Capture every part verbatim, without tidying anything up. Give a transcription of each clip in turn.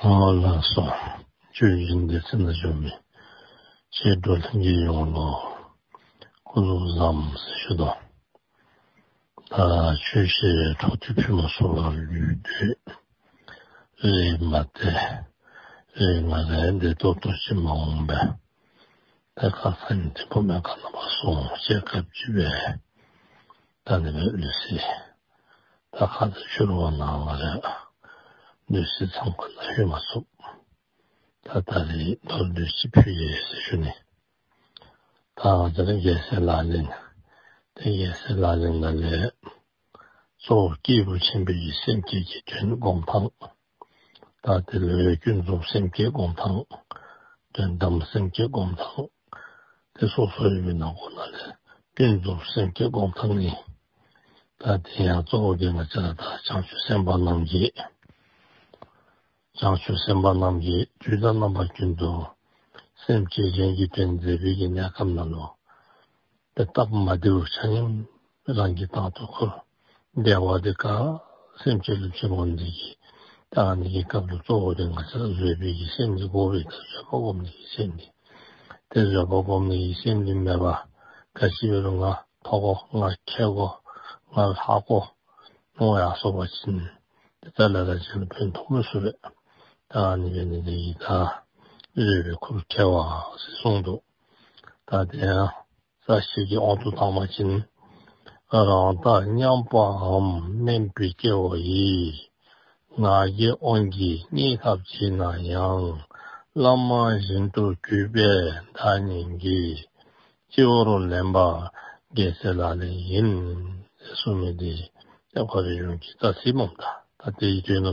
ཨོ་ལགས་སོ། ཆོས་སྦྱིན་སྡེ་ཚན་ནང་བྱོན་མི་ཆོས་གྲོགས་ལྷན་རྒྱས་ཡོངས་ལུ་སྐུ་གཟུགས་བཟང་ཟེར་ཞུ་དོ། ད་ཆོས་བཤད་འཕྲོ་མཐུད་ཕུལ་མ་ཚུགས་པར་ལུས་ཏེ་རེས་མ་ཏེ་རེས་ང་རེ་བདེ་ཏོག་ཏོ་ཅིག་མ་འོང་པས། ད་ཁ་སང་ཉིན་ཐིམ་ཕུག་སྨན་ཁང་ནང་ཕར་སོང་བྱོན་སྐབས་ཅིག་སྦེ་ད་ཨ་ནི་སྦེ་ལུས་ཅི། ད་ཁ་ཙ་ཕྱི་རུ་ནང་ང་རེ་ལུས་ཅི། ཚང་ཁོ་ན་ལྷོད་མ་ཚུགས། ད་ད་རེས་མདོར་བསྡུས་ཅིག་ཕུལ་ཡི་ཟེར་ཞུ་ནི། ད་ང་བཅས་ར་རྒྱལ་སྲས་ལག་ལེན། ཏེ་རྒྱལ་སྲས་ལག་ལེན་ནང་ལས་གཙོ་བོ་སྐྱེས་བུ་ཆེན་པོའི་སེམས་བསྐྱེད་ཀྱི་དོན་སྒོམ་ཐངས། ད་དེ་ལས་ཀུན་རྫོབ་སེམས་བསྐྱེད་སྒོམ་ཐངས། དོན་དམ་སེམས་བསྐྱེད་སྒོམ་ཐངས། ཏེ་སོ་སོ་ཡོད་པའི་ནང་ཁོ་ན་ལས་ཀུན་རྫོབ་སེམས་བསྐྱེད་སྒོམ་ཐངས་ཨིན། ད་དེ་ཡང་གཙོ་བོ་གིས་ང་བཅས་ར་ད་བྱང་ཆུབ་སེམས་དཔའ་རྣམས་ཀྱིས་བྱང་ཆུབ་སེམས་དཔའ་རྣམས་ཀྱིས་དུས་དང་རྣམ་པ་ཀུན་ཏུ་སེམས་ཅན་གཞན་གྱི་དོན་མཛད་པའི་གི་གནས་སྐབས་ནང་ལུ་ཏེ་སྟབས་མ་བདེཝ་ཆ་མཉམ་རང་གིས་དང་དུ་འཁུར། བདེ་བ་འདི་ག་སེམས་ཅན་ལུ་བྱིན་དགོ་ནི་གི་ད་ཨ་ནི་གི་སྐབས་ལུ་གཙོ་བོ་དེ་ང་བཅས་ར་བཟོད་པའི་གི་སེམས་འདི་དགོ་པས། ད་བཟོད་པ་སྒོམ་ནི་གི་སེམས་འདི། ཏེ་བཟོད་པ་སྒོམ་ནི་གི་སེམས་འདི་མེད་པར་ག་ཅི་འབད་རུང་ང་མཐོ་དགོ་ང་མཁས་དགོ་ང་ལྷག་དགོ་མནོ་ཡར་སོང་པ་ཅིན་ཏེ་རྩ་ལས་ར་གཞན་ལུ་ཕན་ཐོགས་མི་ཚུགས་པས། ད་ཨ་ནི་འབད་ནི་དེ་གིས་ད་བཟོད་པས་ཁུར་ཁྱེར་བ་ཟེར་གསུངས་འདུག། ད་དེ་ཡང་རྩ་ཤེ་གི་དབང་དུ་བཏང་པ་ཅིན་རང་དང་མཉམ་པའམ་དམན་པའི་སྐྱེ་བོ་ཡིས། ང་རྒྱལ་དབང་གིས་བརྙས་ཐབས་བྱས་ན་ཡང་། བླ་མ་བཞིན་དུ་གུས་པས་བདག་ཉིད་ཀྱི། སྤྱི་བོར་ལེན་པ་རྒྱལ་སྲས་ལག་ལེན་ཡིན། ཟེར་གསུངས་མི་འདི་ཏེ་ཁོ་རའི་གཞུང་གི་རྩ་ཚིག་སྨོ། ད་ད་དེའི་དོན་ནི་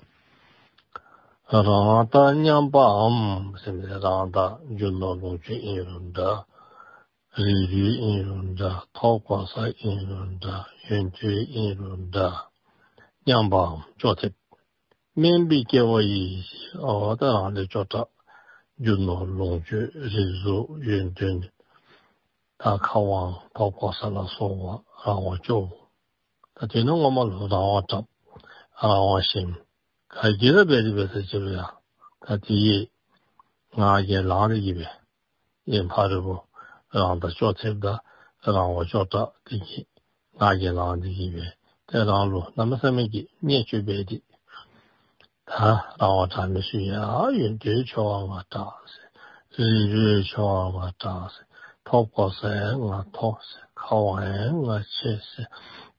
རང་དང་མཉམ་པའམ་ཟེར་ནི་རང་དང་རྒྱུ་ནོར་ལོངས་སྤྱོད་ཨིན་རུང་འདྲ། རིགས་རུས་ཨིན་རུང་འདྲ། ཐོབ་གོ་ས་ཨིན་རུང་འདྲ། ཡོན་ཏན་ཨིན་རུང་འདྲ། མཉམ་པའམ་ཅོག་འཐདཔ། དམན་པའི་སྐྱེ་བོ་ཡིས། ཨོ་ད་རང་ལས་ཅོག་འཐདཔ། རྒྱུ་ནོར་ལོངས་སྤྱོད་རིགས་གཟུགས་ཡོན་ཏན་དང་ཁ་དབང་ཐོབ་གོ་ས་ལ་སོགས་པ་རང་དབང་ཅོག། ད་དེ་ནི་ངོ་མ་ལུ་རང་དབང་དྲགཔ་རང་དབང་ཞན། ག་གིས་ར་འབད་དེ་འབད་ས་ཅི་རུང་ཡང་ད་དེ་ཡི་ང་རྒྱལ་ལངས་ཏེ་གིས་སྦེ་ཨེ་ཕ་རོལ་པོ་རང་དང་ཅོག་འཐདཔ་དང་རང་དབང་ཅོག་འཐདཔ་དེ་གིས་ང་རྒྱལ་ལངས་ཏེ་གིས་སྦེ་ཏེ་རང་ལུ་གནམ་མེད་ས་མེད་ཀྱི་བརྙས་བཅོས་འབད་དེ། ད་རང་དབང་དྲག་མི་ཚུ་ཡང་ཡོན་ཏན་ཆེ་བ་ང་དྲག་ཟེར། རིགས་རུས་ཆེ་བ་ང་དྲག་ཟེར། ཐོབ་གོ་ས་ཡང་ང་མཐོ་ཟེར། ཁ་དབང་ཡང་ང་ཆེ་ཟེར།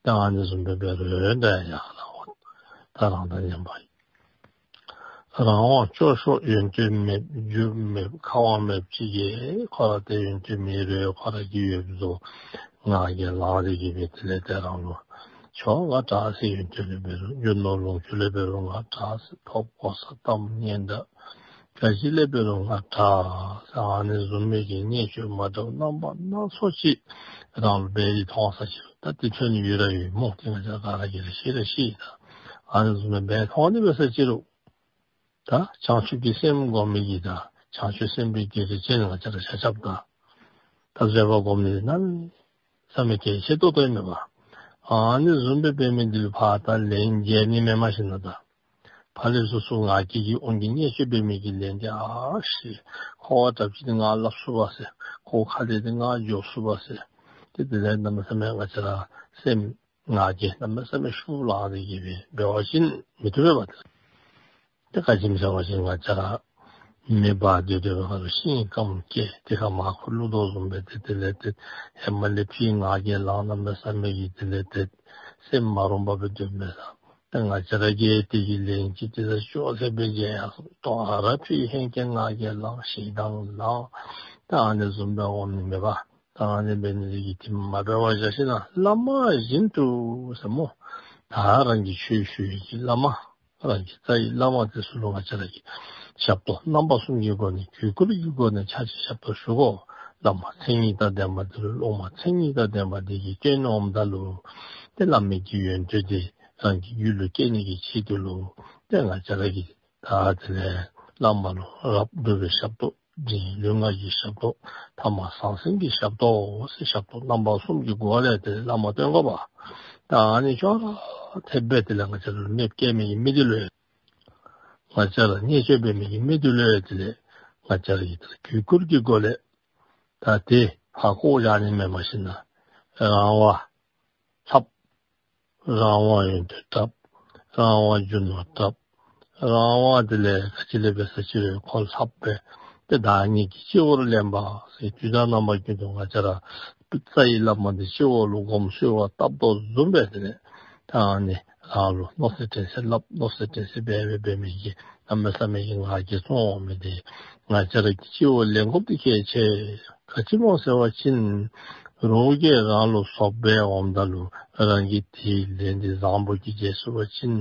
ད་ཨ་ནི་བཟུམ་སྦེ་འབད་རུང་ད་ཡང་རང་དབང་ད་རང་དང་མཉམ་པ་ཨིན། རང་དབང་སྐྱོ་ཤོས་ཡོན་ཏན་མེདཔ་རྒྱུ་མེདཔ་ཁ་དབང་མེདཔ་ཅིག་གིས་ཁོ་ར་ཏེ་ཡོན་ཏན་མེད་རུང་ཁོ་ར་གི་ཡོདཔ་བཟོ་ང་རྒྱལ་ལངས་ཏེ་གིས་སྦེ་དེ་ལས་ཏེ་རང་ལུ་ཆོག་ང་དྲག་ཟེར། ཡོན་ཏན་ལས་འབད་རུང་རྒྱུ་ནོར་ལོངས་སྤྱོད་ལས་འབད་རུང་ང་དྲག་ཟེར། ཐོབ་གོ་ས་གཏམ་སྙན་གྲགས་ག་ཅི་ལས་འབད་རུང་ང་དྲག་ཟེར། ཨ་ནི་བཟུམ་མའི་གི་བརྙས་བཅོས་མ་འདྲཝ་རྣམ་པ་སྣ་ཚོགས་ཅིག་རང་ལུ་འབད་དེ་མཐོང་ས་ཅི་རུང་ད་དེ་ཚུ་ནི་ཡོད་ར་ཡོད་སྨོ། ཏེ་ང་བཅས་ག་ར་གིས་ར་ཤེས་ར་ཤེས་ད། ཨ་ནི་བཟུམ་མའི་འབད་མཐོང་ནི་འབད་ས་ཅི་རུང་ད་བྱང་ཆུབ་ཀྱི་སེམས་སྒོམ་མི་གི་ད་བྱང་ཆུབ་སེམས་དཔའི་གི་རིགས་ཅན་ང་བཅས་ར་ཆ་ཁྱབ་ད་ད་བཟོད་པ་སྒོམ་ནི་གནམ་མེད་ས་མེད་གལ་ཆེ་ཏོག་ཏོ་ཨིན་མས་པ། ཨ་ནི་བཟུམ་སྦེ་འབད་མི་འདི་ལུ་ཕར་ད་ལན་འཇལ་ནི་མེན། མ་གཞི་ན་ད་ཕར་ལས་སོ་སོ་ང་རྒྱལ་གྱི་དབང་གིས་བརྙས་བཅོས་འབད་མི་གི་ལན་འདི་ཨ་ཤི་ཁོ་བ་དྲགཔ་ཅིག་འདི་ང་སླབ་ཚུགས་པས་ཟེར། ཁོ་ཁ་ལས་འདི་ང་འགྱོ་ཚུགས་པས་ཟེར། ཏེ་དེ་ལས་གནམ་མེད་ས་མེད་ང་བཅས་ར་སེམས་ང་རྒྱལ་གནམ་མེད་ས་མེད་ཤུགས་ལང་སྟེ་གིས་སྦེ་འབད་བ་ཅིན་མི་བཏུབ་པས་པ། ཏེ་ག་ཅི་སྨོ་ཟེར་བ་ཅིན་ང་བཅས་ར་མེ་འབར་སྡོད་སྡོད་པའི་ཁར་ལུ་ཤིང་སྐམ་སྐྱེས་ཏེ་ཁ་མར་ཁུ་བླུག་དོ་བཟུམ་སྦེ་ཏེ་དེ་ལས་ཏེ་ཧེ་མ་ལས་ཕར་ང་རྒྱལ་ལང་གནམ་མེད་ས་མེད་ཀྱི་དེ་ལས་ཏེ་སེམས་མ་རུངས་པ་སྦེ་སྡོད་མི་ད་ཏེ་ང་བཅས་ར་གིས་དེ་གི་ལན་ཅིག་ཏེ་ད་ཅོག་འཐདཔ་སྦེ་འཇལ་ཡར་སོང་། དོ་རུང་ཕར་ཧེང་སྐལ་ང་རྒྱལ་ལང་ཞེ་སྡང་ལང་ད་ཨ་ནི་བཟུམ་སྦེ་འོང་ནི་མས་པ། ད་ཨ་ནི་འབད་ནི་འདི་གིས་དེ་མ་འབད་བར་བཞག་ཞིན་ན་བླ་མ་བཞིན་དུ་ཟེར་སྨོ། ད་རང་གི་ཆོས་ཞུ་ཡི་གི་བླ་མ་རང་གི་རྩ་བའི་བླ་མ་དེ་ཚུ་ལུ་ང་བཅས་ར་གིས་ཞབས་ཏོག་རྣམ་པ་གསུམ་གྱི་སྒོ་ནས་གུས་བཀུར་གྱི་སྒོ་ནས་ཕྱག་ཕྱི་ཞབས་ཏོག་ཞུ་དགོ། བླ་མ་མཚན་ཉིད་དང་ལྡན་པ་དེ་ལུ་སློབ་མ་མཚན་ཉིད་དང་ལྡན་པ་དེ་གིས་བསྟེན་འོངམ་ད་ལུ་ཏེ་བླ་མའི་གི་ཡོན་ཏན་དེ་རང་གི་རྒྱུད་ལུ་སྐྱེ་ནི་གི་ཆེད་དུ་ལུ་ཏེ་ང་བཅས་ར་གིས་ད་དེ་ལས་བླ་མ་ལུ་རབ་སྒྲུབ་པའི་ཞབས་ཏོག་འབྲིང་ལུས་ངག་གི་ཞབས་ཏོག་ཐ་མ་ཟང་ཟིང་གི་ཞབས་ཏོག་ཟེར་ཞབས་ཏོག་རྣམ་པ་གསུམ་གྱི་སྒོ་ལས་དེ་བླ་མ་བསྟེན་དགོ་པ། ད་ཨ་ནི་ཅོག་ར་འཐདཔ་སྦེ་དེ་ལས་ང་བཅས་ལུ་གནོདཔ་བཀལ་མི་གི་མི་དེ་ལུ་ ང་བཅས་ར་བརྙས་བཅོས་འབད་མི་གི་མི་འདི་ལུ་ཡང་དེ་ལས་ང་བཅས་ར་གིས་ད་གུས་བཀུར་གྱི་སྒོ་ལས་ད་དེ་ཕར་བཀོ་བཞག་ནི་མེན་པར་ཞིན་ན་རང་དབང་ལྷབ། རང་དབང་ཡོན་ཏན་ཐོབ། རང་དབང་རྒྱུ་ནོར་ཐོབ། རང་དབང་དེ་ལས་ག་ཅི་ལས་འབད་ས་ཅི་རུང་ཁོ་ལྷབ་སྦེ་ཏེ་བདག་ཉིད་ཀྱི་སྤྱི་བོར་ལེན་པ་ཟེར། དུས་དང་རྣམ་པ་ཀུན་ཏུ་ང་བཅས་ར་རྩ་བའི་བླ་མ་འདི་སྤྱི་བོ་ལུ་སྒོམ་གསོལ་བ་བཏབ་དོ་བཟུམ་སྦེ་དེ་ལས་ད་ཨ་ནི་རང་ལུ་མནོ་ཚད་དྲན་ཚད་སླབ། མནོ་ཚད་དྲན་ཚད་འབད་འབད་འབད་མི་གི་གནམ་མེད་ས་མེད་ཀྱི་ང་རྒྱལ་བཙོང་འོང་མི་འདི་ང་བཅས་ར་གིས་སྤྱི་བོར་ལེན་དགོཔ་འདི་གལ་ཆེ། ག་ཅི་སྨོ་ཟེར་བ་ཅིན་རོགས་ཀྱིས་རང་ལུ་སོབ་སྦེ་འོངམ་ད་ལུ་རང་གིས་དེའི་ལན་འདི་བཟང་པོ་ཅིག་འཇལ་ཚུགས་པ་ཅིན་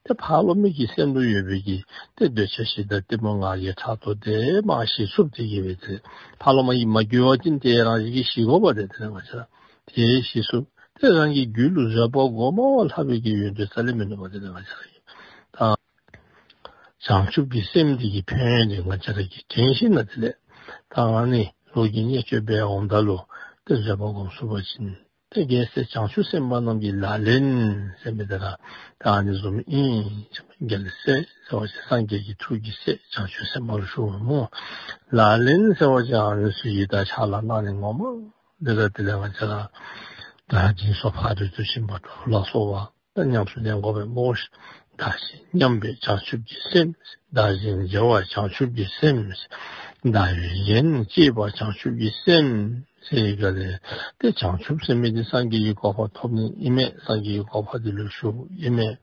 ཏེ་ཕར་ལོགས་མི་གི་སེམས་ལུ་ཡོད་པའི་གི་ཏེ་འདོད་ཆགས་ཞེ་སྡང་གཏི་མུག་ང་རྒྱལ་ཕྲག་དོག་དེ་མར་ཞི་ཚུགསཔ་དེ་གིས་སྦེ་ཏེ་ཕར་ལོགས་མ་གིས་མ་གུས་པ་ཅིན་ཏེ་རང་བཞིན་གྱིས་ཞི་དགོ་པས། ཏེ་དེ་ལས་ང་བཅས་ར་དེ་ཞི་ཚུགས། ཏེ་རང་གི་རྒྱུད་ལུ་བཟོད་པ་སྒོམ་པ་ལྷག་པའི་གི་ཡོན་ཏན་རྩ་ལས་མིན་ནུག་པ། ཏེ་དེ་ལས་ང་བཅས་ར་གིས་ད་བྱང་ཆུབ་ཀྱི་སེམས་འདི་གི་ཕན་ཡོན་འདི་ང་བཅས་ར་གིས་དྲན་ཞིན་ན་དེ་ལས་ད་ཨ་ནི་རོགས་ཀྱིས་བརྙས་བཅོས་འབད་འོངམ་ད་ལུ་ཏེ་བཟོད་པ་སྒོམ་ཚུགས་པ་ཅིན་ཏེ་རྒྱལ་སྲས་བྱང་ཆུབ་སེམས་དཔའ་རྣམས་ཀྱི་ལག་ལེན་ཟེར་མི་འདི་ར་ད་ཨ་ནི་བཟུམ་ཨིན། རྒྱལ་སྲས་ཟེར་བ་ཅིན་སངས་རྒྱས་ཀྱི་ཐུགས་ཀྱི་སྲས་བྱང་ཆུབ་སེམས་དཔའ་ལུ་ཞུཝ་སྨོ། ལག་ལེན་ཟེར་བ་ཅིན་ཨ་ནི་ཚུ་ཡི་དྭགས་ཕྱག་ལཱ་གནང་ནི་ངོ་མ་འདི་ར་དེ་ལས་ང་བཅས་ར་ད་སྦྱིན་སོགས་ཕ་རོལ་ཏུ་ཕྱིན་པ་དྲུག་ལ་སོགས་པ་ད་ཉམས་སུ་ལེན་དགོ་པས་སྨོ་ཤིག། བདག་གཞན་མཉམ་པའི་བྱང་ཆུབ་ཀྱི་སེམས། བདག་གཞན་བརྗེ་བ་བྱང་ཆུབ་ཀྱི་སེམས། བདག་གཞན་གཅེས་པ་བྱང་ཆུབ་ཀྱི་སེམས་ཟེར་ཡི་ག་ལས་ཏེ་བྱང་ཆུབ་ཟེར་མི་འདི་སངས་རྒྱས་ཀྱི་གོ་འཕང་ཐོབ་ནི་ཨིན་མས། སངས་རྒྱས་ཀྱི་གོ་འཕང་འདི་ལུ་ཞུཝ་ཨིན་མས།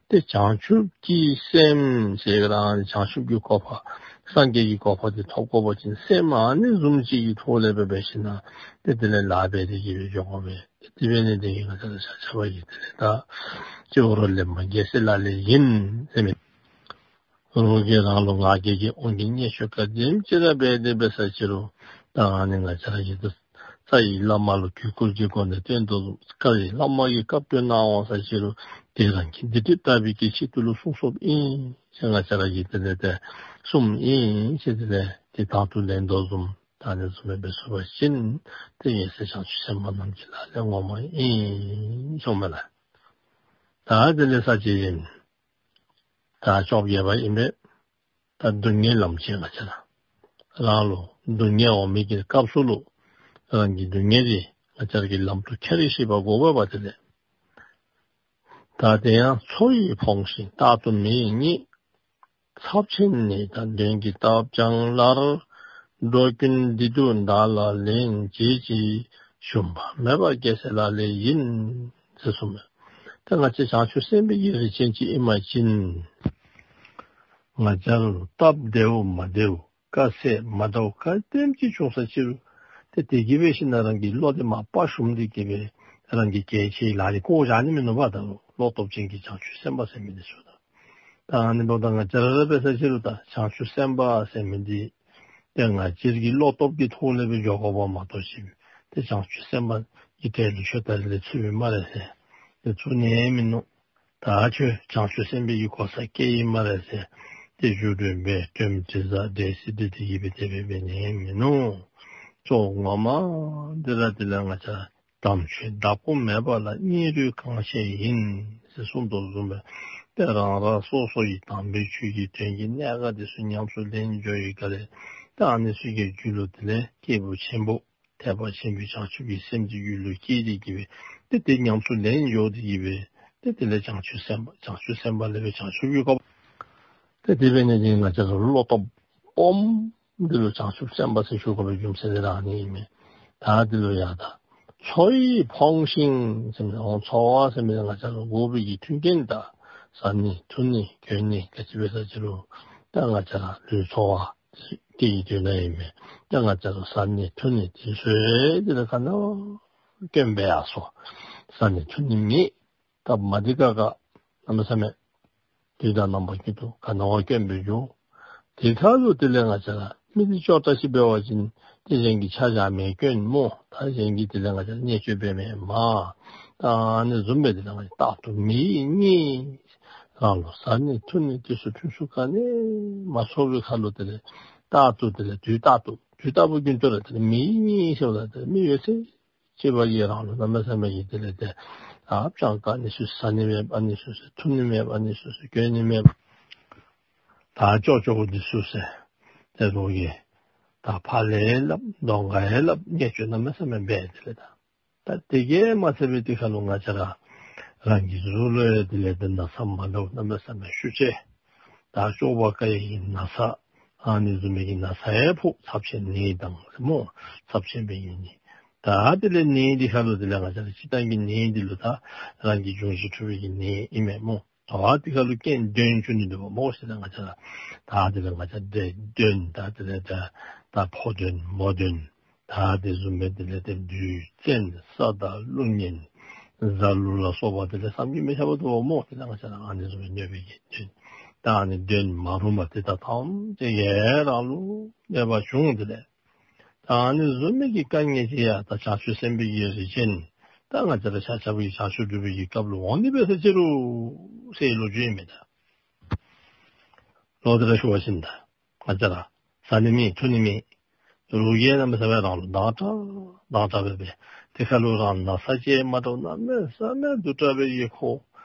ཏེ་བྱང་ཆུབ་ཀྱི་སེམས་ཟེར་རང་བྱང་ཆུབ་ཀྱི་གོ་འཕང་སངས་རྒྱས་ཀྱི་གོ་འཕང་འདི་ཐོབ་དགོ་པ་ཅིན་སེམས་ཨ་ནི་བཟུམ་ཅིག་གི་ཐོག་ལས་འབད་འབད་ཞིན་ན་ཏེ་དེ་ལས་ལཱ་འབད་དེ་གི་སྦེ་འགྱོ་དགོ་པས། དེ་འབད་ནི་འདི་གིས་ང་བཅས་ར་ཆ་ཁྱབ་ཀྱིས་དེ་ལས་ད་སྤྱི་བོར་ལེན་པ་རྒྱལ་སྲས་ལག་ལེན་ཡིན་ཟེར་མི་རོགས་ཀྱིས་རང་ལུ་ང་རྒྱལ་གྱིས་འོང་གི་བརྙས་བཅོས་ག་དེམ་ཅིག་ར་འབད་དེ་འབད་ས་ཅི་རུང་ད་ཨ་ནི་ང་བཅས་ར་གིས་ད་རྩ་བའི་བླ་མ་ལུ་གུས་བཀུར་གྱི་སྒོ་ནས་བསྟེན་དོ་བཟུམ། རྩ་བའི་བླ་མ་གིས་བཀའ་བཀྱོན་གནང་འོང་ས་ཅི་རུང་དེ་རང་གི་སྡིག་སྒྲིབ་དག་པའི་གི་ཆེད་དུ་ལུ་གསུངས་སོཔ་ཨིན་ཟེར་ང་བཅས་ར་གིས་དེ་ལས་ཏེ་གསུངམ་ཨིན་ཟེར་དེ་ལས་ཏེ་དང་དུ་ལེན་དོ་བཟུམ། ད་ཨ་ནི་བཟུམ་སྦེ་འབད་ཚུགས་པ་ཅིན་ཏེ་རྒྱལ་སྲས་བྱང་ཆུབ་སེམས་དཔའ་རྣམས་ཀྱི་ལག་ལེན་ངོ་མ་ཨིན་གསུངམ་མས་ལགས། ད་དེ་ལས་ས་བཅད་ཨིན། ད་བཅོ་བརྒྱད་པ་ཨིན་པས། ད་སྡུག་བསྔལ་ལམ་ཁྱེར་ང་བཅས་ར་རང་ལུ་སྡུག་བསྔལ་འོང་མི་གི་སྐབས་སུ་ལུ་རང་གི་སྡུག་བསྔལ་འདི་ང་བཅས་ར་གིས་ལམ་དུ་ཁྱེར་ཤེས་པ་དགོ་པས་པ། དེ་ལས་ད་དེ་ཡང་མཚོ་ཡིས་ཕོངས་ཤིང་རྟག་ཏུ་མི་ཡིས་བརྙས། ཚབས་ཆེན་ནི་ད་གདོན་གྱིས་བཏབ་ཀྱང་སླར། འགྲོ་ཀུན་སྡིག་སྡུག་བདག་ལ་ལེན་བྱེད་ཅིང་། ཞུམ་པ་མེད་པ་རྒྱལ་སྲས་ལག་ལེན་ཡིན། ཟེར་གསུངས་མས། ད་ང་བཅས་བྱང་ཆུབ་སེམས་དཔའི་གི་རིགས་ཅན་ཅིག་ཨིན་པ་ཅིན་ང་བཅས་ལུ་སྟབས་བདེཝ་མ་བདེཝ་དཀའ་ཚེགས་མ་འདྲཝ་ག་དེམ་ཅིག་བྱུང་ས་ཅི་རུང་ཏེ་དེ་གིས་འབད་ཞིན་ན་རང་གི་བློ་འདི་མར་དཔའ་ཞུམ་སྟེ་གི་སྦེ་རང་གི་གལ་ཆེའི་ལཱ་འདི་བཀོ་བཞག་ནི་མིན་ནུག་པ། ད་བློ་སྟོབས་ཅན་གྱི་བྱང་ཆུབ་སེམས་དཔའ་ཟེར་མི་འདི་ཚུ་ད་ད་ཨ་ནི་འབདཝ་ད་ང་བཅས་ར་ར་འབད་ས་ཅི་རུང་ད་བྱང་ཆུབ་སེམས་དཔའ་ཟེར་མི་འདི་ཏེ་ང་བཅས་ཀྱི་བློ་སྟོབས་ཀྱི་ཐོག་ལས་སྦེ་འགྱོ་དགོ་པ་མ་གཏོགས་ཅིག་ཏེ་བྱང་ཆུབ་སེམས་དཔའ་གི་གྲལ་ལུ་ཁྱོད་ད་རིས་ལས་ཚུད་པའི་སྨ་རེ་ཟེར་ཏེ་ཚུད་ནི་མིན་ནུག། ད་ཁྱོད་བྱང་ཆུབ་སེམས་དཔའི་གི་གོ་ས་བཀལ་ཡི་སྨ་རེ་ཟེར་ཏེ་བཞུགས་གྲོས་འབད་གྲོས་མི་དྲི་ཟ་འདྲེ་སྲིད་འདི་དེ་གིས་སྦེ་དེ་སྦེ་འབད་ནི་མིན་ནུག། གཙོ་བོ་ངོ་མ་འདི་ར་དེ་ལས་ང་བཅས་དམ་ཆོས་བདག་པོ་མེད་པ་ལ་སྙིང་རུས་གང་ཆེ་ཡིན་ཟེར་གསུངས་དོ་བཟུམ་སྦེ་ཏེ་རང་རང་སོ་སོ་ཡི་དམ་པའི་ཆོས་ཀྱི་དོན་གྱི་གནད་འགག་འདི་ཚུ་ཉམས་སུ་ལེན་འགྱོ་ཡི་ག་ལས་ཏེ་ཨ་ནི་ཚུ་གི་རྒྱུད་ལུ་དེ་ལས་སྐྱེས་བུ་ཆེན་པོ་ཐེག་པ་ཆེན་པོའི་བྱང་ཆུབ་ཀྱི་སེམས་ཀྱི་རྒྱུད་ལུ་སྐྱེས་ཏེ་གི་སྦེ་ཏེ་དེ་ཉམས་སུ་ལེན་འགྱོ་སྟེ་གི་སྦེ་ཏེ་དེ་ལས་བྱང་ཆུབ་སེམས་དཔའ་བྱང་ཆུབ་སེམས་དཔའ་ལས་སྦེ་བྱང་ཆུབ་ཀྱི་གོ་འཕང་ཏེ་དེ་འབད་ནི་འདི་ང་བཅས་ར་བློ་སྟོབས་སྦོམ་འདི་ལུ་བྱང་ཆུབ་སེམས་དཔའ་ཟེར་ཞུ་དགོ་པའི་རྒྱུ་མཚན་འདི་ར་ཨ་ནི་ཨིན་མས། ད་འདི་ལུ་ཡང་ད་མཚོ་ཡིས་ཕོངས་ཤིང་ཟེར་མི་འོང་འཚོ་བ་ཟེར་མི་ང་བཅས་ར་དགོ་པའི་གི་མཐུན་རྐྱེན་ད་བཟའ་ནི་འཐུང་ནི་གྱོན་ནི་ག་ཅི་འབད་ས་ཅི་རུང་ད་ང་བཅས་ར་ལུས་འཚོ་བ་དེ་ཡི་དོན་ཨིན་མས། ད་ང་བཅས་ར་བཟའ་ནི་འཐུང་ནི་དེ་ཚུ་དེ་ལས་ག་ནི་བ་སྐྱོན་འབད་ཡར་སོ། བཟའ་ནི་འཐུང་ནི་མེད། སྟབས་མ་བདེ་ཁག་ཁ་གནམ་མེད་ས་མེད་དུས་དང་རྣམ་པ་ཀུན་ཏུ་ག་ནི་བ་སྐྱོན་འབད་འགྱོ། དེ་ཁར་ལུ་དེ་ལས་ང་བཅས་ར་མི་འདི་སྐྱོ་དྲགས་ཅིག་འབད་བ་ཅིན་ཏེ་གཞན་གྱིས་ཆ་བཞག་མི་སྐྱོན་སྨོ། ད་གཞན་གྱིས་དེ་ལས་ང་བཅས་ར་བརྙས་བཅོས་འབད་མི་མ་ད་ཨ་ནི་བཟུམ་སྦེ་དེ་ལས་ང་བཅས་རྟག་ཏུ་མི་ཡིས་བརྙས། རང་ལུ་བཟའ་ནི་འཐུང་ནི་དེ་ཚུ་ཕུན་སུམ་ག་ནི་མ་ཚོགས་པའི་ཁར་ལུ་དེ་ལས་རྟག་ཏུ་དེ་ལས་དུས་རྟག་ཏུ་དུས་རྟག་བུ་རྒྱུན་དུ་ར་དེ་ལས་མི་ཡིས་བརྙས་ཟེརཝ་ད་དེ་ལས་མི་ཡོད་ཚད་ཅིག་བ་གིས་རང་ལུ་གནམ་མེད་ས་མེད་ཀྱི་དེ་ལས་ཏེ་ཨ་ཅང་ག་ནི་ཚུ་བཟའ་ནི་མེད་པ་ཨ་ནི་ཚུ་ཚུ་འཐུང་ནི་མེད་པ་ཨ་ནི་ཚུ་ཚུ་གྱོན་ནི་མེད་པ། ད་ཅོག་ཅོག་འདི་ཚུ་ཟེར་ཏེ་རོགས་ཀྱིས་ད་ཕར་ལས་སླབ་གདོང་ཁར་ཡང་སླབ་བརྙས་བཅོས་གནམ་མེད་ས་མེད་འབད་དེ་ལས་ད། ད་དེ་གིས་མ་ཚད་པའི་དེ་ཁ་ལུ་ང་བཅས་ར་རང་གི་གཟུགས་ལུ་ཡང་དེ་ལས་ཏེ་ན་ཚ་མ་འདྲཝ་གནམ་མེད་ས་མེད་ཤུགས་ཆེ། ད་སྐྱོ་བ་དཀའ་བའི་ན་ཚ་ཨ་ནི་བཟུམ་མའི་གི་ན་ཚ་ཡང་ཕོག། ཚབས་ཆེན་ནད་དང་སྨོ། ཚབས་ཆེན་པའི་ནད། ད་དེ་ལས་ནད་འདི་ཁ་ལུ་དེ་ལས་ང་བཅས་ར་སྤྱིར་བཏང་གི་ནད་འདི་ལུ་ད་རང་གི་འབྱུང་བཞི་འཁྲུགས་པའི་གི་ནད་ཨིན་མས་སྨོ། ད་དེ་ཁ་ལུ་རྐྱེན་གདོན་བཅུ་ནི་འདུག་པ་སྨོ་ཟེར། ད་ང་བཅས་ར་ད་དེ་ལས་ང་བཅས་ར་གདོན་ད་དེ་ལས་ད་ད་ཕོ་གདོན་མོ་གདོན་ད་དེ་བཟུམ་སྦེ་དེ་ལས་ཏེ་བདུད་བཙན་ས་བདག་ཀླུ་གཉན་གཟའ་ཀླུ་ལ་སོགས་པ་དེ་ལས་བསམ་གྱིས་མི་ཁྱབ་པ་འདུག་པ་སྨོ། དེ་ལས་ང་བཅས་ར་ཨ་ནི་བཟུམ་སྦེ་གནོད་པའི་གི་གདོན་ད་ཨ་ནི་གདོན་མ་རུངས་པ་དེ་དག་ཐམས་ཅད་ཀྱིས་རང་ལུ་གནོད་པ་བྱུང་། དེ་ལས་ད་ཨ་ནི་བཟུམ་མའི་གི་དཀའ་ངལ་ཅིག་ཡང་ད་བྱང་ཆུབ་སེམས་དཔའི་གི་རིགས་ཅན་ད་ང་བཅས་ར་ཆ་ཁྱབ་ཀྱིས་བྱང་ཆུབ་སྒྲུབ་པའི་གི་སྐབས་ལུ་འོང་ནི་འབད་ས་ཅི་རུང་ཟེར་ལོ་རྒྱུས་ཨིན་མས། ད་ལོག་སྟེ་ར་ཞུ་བ་ཅིན་ད་ང་བཅས་ར་བཟའ་ནི་མེད་འཐུང་ནི་མེད། རོགས་ཀྱིས་གནམ་མེད་ས་མེད་རང་ལུ་སྡང་དྲགས་སྡང་དྲགས་སྦེ་འབད། དེ་ཁ་ལུ་རང་ན་ཚ་ཅིག་མ་འདྲཝ་གནམ་མེད་ས་མེད་སྡུག་དྲགས་སྦེ་གི་ཁོ།